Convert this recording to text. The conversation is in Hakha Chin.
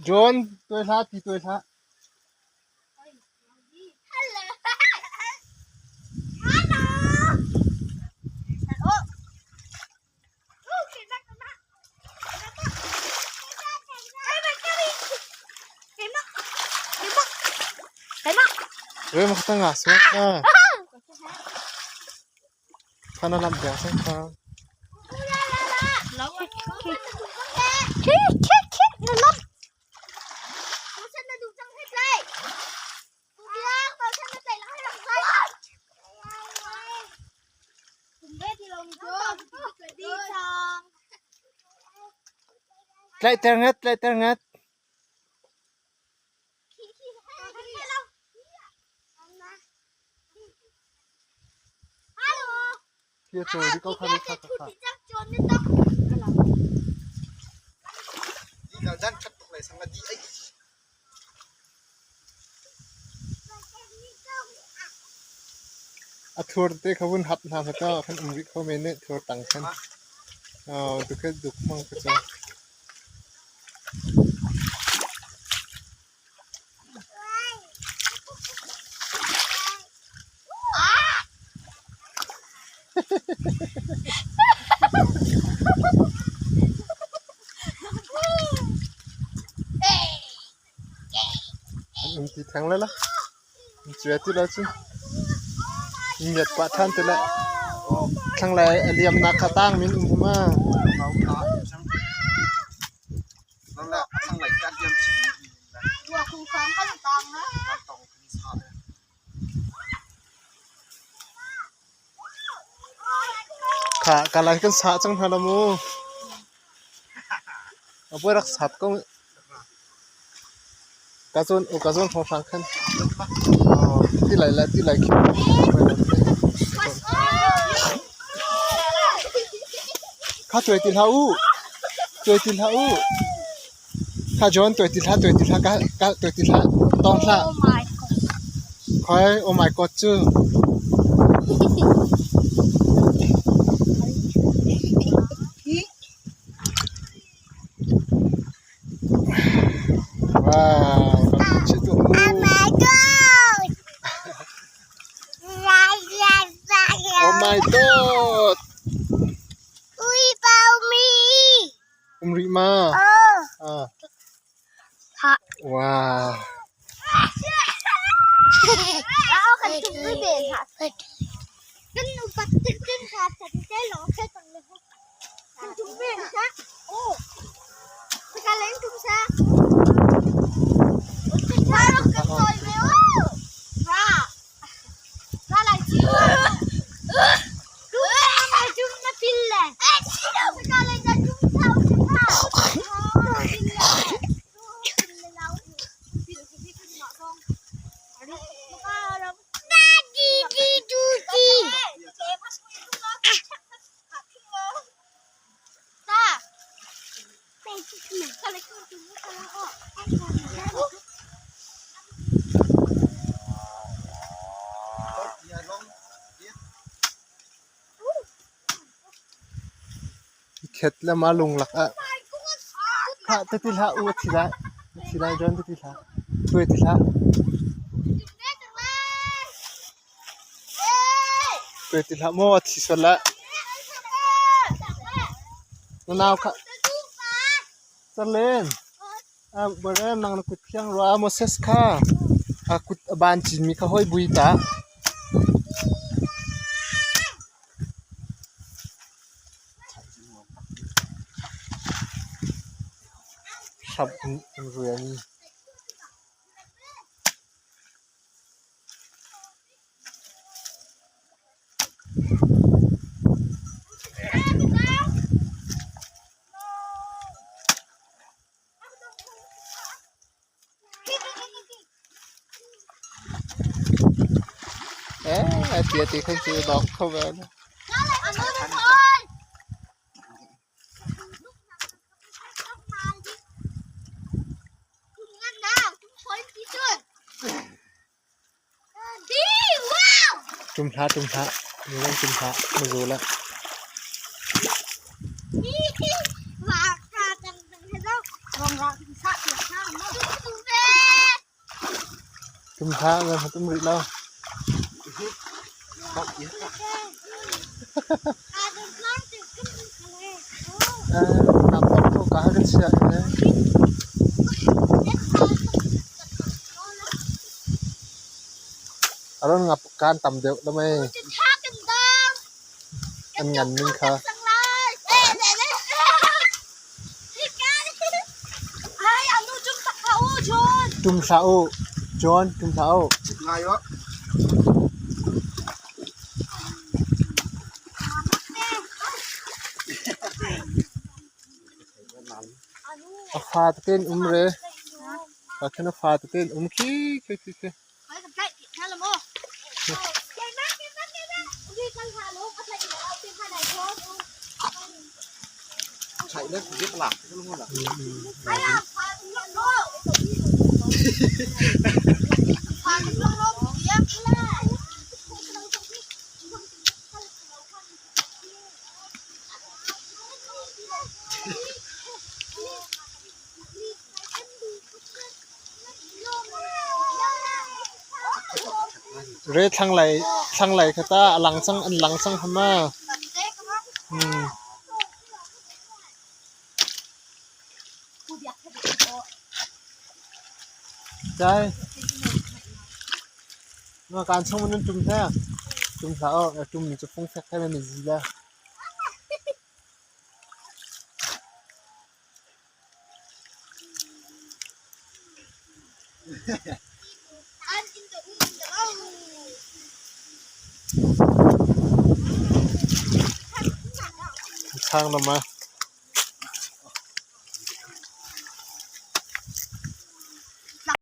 John, tuai hlah, ti tuai hlah. Rem ka nga suak na. Khana lam biang sang kha. Tlaihter ngat, tlaihter ngat. Kia chawi di ko kha kha kha. A thur te kha vun hap hna hmasa khan um rih kho men ne thur tang khan. Oh, tu khe duk mang ka cha. An um ti theng lai la. Cua ti lo cu. Ngiat pah ṭhan ti le thlanglei a liamnak kha tang min um ma. Kha kalai kan sah cang hna la mu. A buai rak sat ko. Ka zawn ka zawn hrawnghrang khan. Ti lai la ti lai khi. Kha tuai ti hlah u. Tuai ti hlah u. Kha John tuai ti hlah tuai ti hlah ka ka tuai ti hlah tawng hlah. Khoi oh my god cu. Wow, Oh my god! Oh my god! Ui bao mi! Um rih ma? Oh. Ah. Wow. Khet le ma lung lak ah Hlah te ti hlah u a thi lai. A thi lai John te ti hlah. Tuai ti hlah. Tuai ti hlah maw a thi sual la. Na nau kha Charlen. Ah barem nang na kut thiang rua Moses kha a kut a ban chinmi kha hoi bui ta. Hrap in an rian. Eh, tia ti khan cu dawk kho ve. Ṭum hlah, ṭum hlah. Nileng ṭum hlah. Na zaw la. Tum hlah, na tum rih lo. Nam tok ko ka kan chia he. Aron ngap kan tam deuh la mei. An ngan ning kha. Tum hlah u. John, tum hlah u. A fa tete in um re. Ka khin a fa tete in um khi khi khi khi. Re thlanglei thlanglei kha ta a lang cang an lang cang kha ma. Hmm. Dai. Ma kan chung nan tum hna. Tum hlah aw, tum mi cu fung fek he nan i zi la. Chang na ma.